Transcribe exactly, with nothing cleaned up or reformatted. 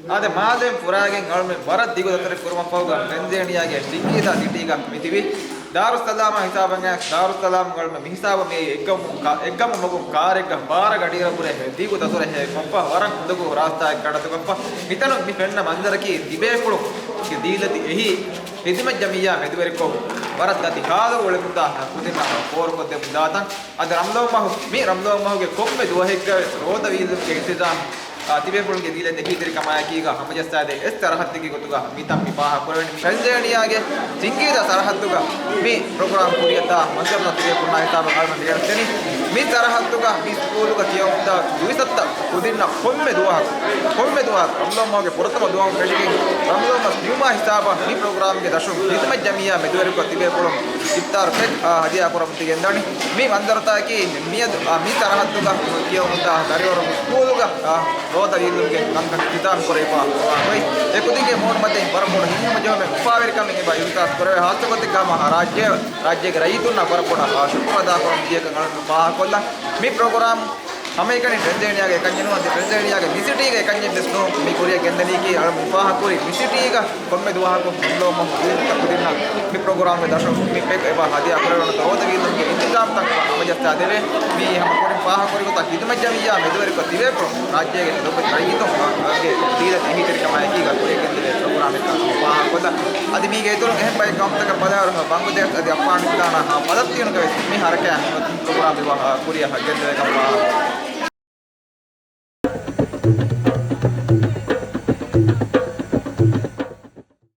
އާދެ، މާލެ ފުރާގެން އަޅުމެން ވަރަށް ދިގު ދަތުރެއް ކުރުމަށްފަހުގަ ޓެންޒޭނިއާގެ ޖިންގީޒާ ސިޓީގަ މި ތިބީ. ދާރުއްސަލާމާ ހިސާބަށް އައިސް، ދާރުއްސަލާމް އަޅުމެން މި ހިސާބަށް މި އެއްގަމު ކާ-، އެއްގަމު މަގުން ކާރެއްގަ ބާރަ ގަޑިއަށް ހުރެ ދިގު ދަތުރެއް ކޮށްފަ، ވަރަށް ކުދަކު ރާސްތާއެއް ކަނޑަތު ކޮށްފަ. މިތަނުން މި ފެންނަ މަންޒަރަކީ ތިބޭފުޅުންގެ ދީލަތި އެހީ ޚިދުމަތް ޖަމިއްޔާ މެދުވެރިކޮށް، ވަރަށް ދަތި ހާލު އުޅެމުންދާ ކުދިންނަށް ފޯރުކޮށްދެމުންދާތަން. އަދި ރަމްޟާން މަހު، މި ރަމްޟާން މަހުގެ ކޮންމެ ދުވަހެއްގަވެސް ރޯދަ ވީއްލުމުގެ އިންތިޒާމް، އާ، ތިބޭފުޅުންގެ ދީލަތި އެހީތެރިކަމާއެކީގަ ހަމަޖައްސާދޭ އެއް ސަރަހައްދެއްގެ ގޮތުގަ މިތަން މި ފާހަގަކުރެވެނީ. ޓެންޒޭނިއާގެ ޖިންގީޒާ ސަރަހައްދުގަ މި ޕްރޮގްރާމް ކުރިއަށްދާ މަންޒަރުތައް ތިބޭފުޅުންނާ ހިސާބަށް އަޅުގަނޑު ލިޔަން ދެނީ. މި ސަރަހައްދުގަ މި ސްކޫލުގަ ކިޔަވަމުންދާ ދުއިސައްތަ ކުދިންނަށް ކޮންމެ ދުވަހަކު، ކޮންމެ ދުވަހަކު ރަމްޟާން މަހުގެ ފުރަތަމަ ދުވަހުން ފެށިގެން ރަމްޟާން މަސް ނިމުމާ ހިސާބަށް މި ޕްރޮގްރާމްގެ ދަށުން ޚިދުމަތް ޖަމިއްޔާ މެދުވެރިކޮށް ތިބޭފުޅުން އިފްޠާރު ކެކް، އާ، ހަދިޔާ ކުރަމުން ތި ގެންދަނީ. މި މަންޒަރުތަކަކީ މިއަދު، އާ، މި ސަރަހައްދުގަ ކިޔަވަމުންދާ ދަރިވަރު ސްކޫލުގަ، އާ، ރޯދަ ވީއްލުމުގެ ކަންކަން އިހްތިތާމް ކުރެވިފަ ވާ ގޮތް. އެކުދިންގެ މޫނުމަތިން ވަރަށް ބޮޑު ހިތްހަމަޖެހުމެއް އުފާވެރިކަމެއް އެބަ އިހްސާސް ކުރެވޭ. ހާއްސަގޮތެއްގަ ހަމަ ރާއްޖެ، ރާއްޖޭގެ ރައްޔިތުންނަށް ވަރަށް ބޮޑަށް، އާ، ޝުކުރު އަދާކުރަމުން ދިޔަކަން އަޅުގަނޑު ފާހަގަކޮށްލަން. މި ޕްރޮގްރާމް ހަމައެކަނި ޓެންޒޭނިއާގެ އެކަންޏެއް ނޫން، އަދި ޓެންޒޭނިއާގެ މި ސިޓީގެ އެކަންޏެއް ވެސް ނޫން. މި ކުރިއަށް ގެންދަނީކީ އަޅުގަނޑު ފާހަގަކުރި މި ސިޓީގަ ކޮންމެ ދުވަހަކު ރަމްޟާން މަހު ދުވަހު ކުދިންނަށް މި ޕްރޮގްރާމްގެ ދަށުން މި ޕެކް އެބަ ހަދިޔާ ކުރެވުނު ރޯދަ ވީއްލުމުގެ އިންތިޒާމްތައް ހަމަޖައްސާ ދެވޭ. މި ހަމަ ކުރިން ފާހަގަކުރި ގޮތަށް ޚިދުމަތް ޖަމިއްޔާ މެދުވެރިކޮށް ތިބޭފުޅުން ރާއްޖޭގެ ލޮބުވެތި ރައްޔިތުންގެ ދީލަތި އެހީތެރިކަމާއެކީގަ ކުރިއަށް ގެންދެވޭ ޕްރޮގްރާމެއް ކަމަށް ފާހަގަކޮށްލަން. އަދި މީގެ އިތުރުން އެހެން ބައެއް ގައުމުތަކަށް ބަލާއިރު، ބަންގްލަދޭޝް އަދި އަފްޣާނިސްތާނާ ފަލަސްތީނުގަ ވެސް މި ހަރަކާތް ހިނގަމުން ޕްރޮގްރާމް އެބަ ކުރިއަށް ގެންދެވޭ ކަމަށް ފާހަގަކޮށްލަން.